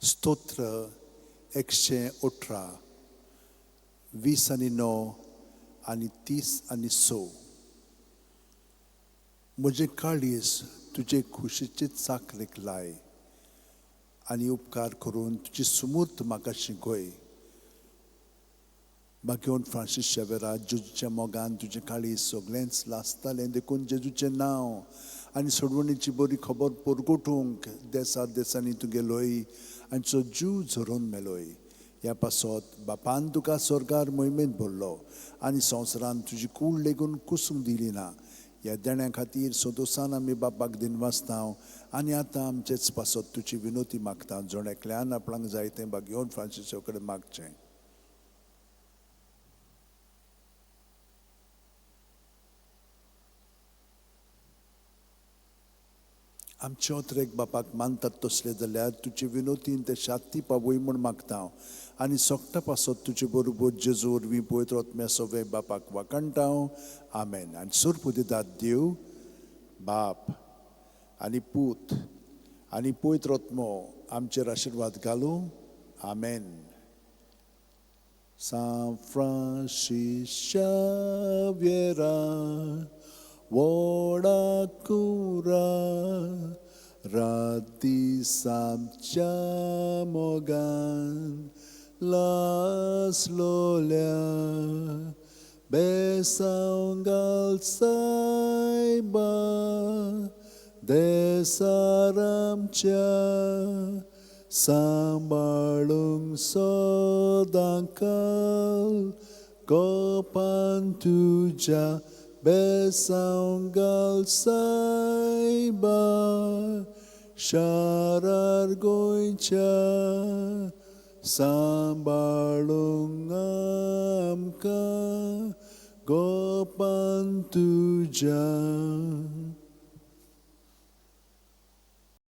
स्तोत्र 118, 20 आनी 9 आनी 30 आनी 6. म्हजें काळीज तुजे खुशीचे चाकरेक लाय आनी उपकार करून तुजी सुमूर्त म्हाका शिकय. बागेवन फ्रांसीस शेवेरा जेजूच्या मोगान तुजें काळीज सगळेंच लासतालें, देखून जेजूचें नांव आनी सोडवणीची बरी खबर परगटूंक देसा देसांनी तूं गेलोय आनी तुजो जीव झरोवन मेलोय. ह्या पासत बापान तुका स्वर्गार मोहिमेंत भरलो आनी संवसारान तुजी कूड लेगून कुसूंक दिली ना. ह्या देण्या खातीर संतोशान आमी बापाक दिनवासता आनी आतां आमचेच पासत तुजी विनोती मागता. जण एकल्यान आपणाक जाय तें बागेवन फ्रांसीसा कडेन मागचें. आमचे अत्रेक बापाक मानतात तसले जाल्यार तुजे विनोतीन ते शाती पावय म्हूण मागता आनी सोकटा पासत तुजे बरोबर जेजू वरवीं पवित्र आत्म्या सवे बापाक वाखाणटा. आमेन. आनी सुरपुदिदात देव बाप आनी पूत आनी पवित्र आत्मो आमचेर आशिर्वाद घालूं. आमेन. सांत फ्रांसीस शाव्येरा व्हडा कुरा रात दीस आमच्या मोगान लासलोल्या बेसांव घाल सायबा देसार आमच्या सांबाळूंक सदांकाल गोपान तुज्या बेसांव घाल सायबा शारार गोंयच्या सांबाळूंक आमकां गोपान तुज्या.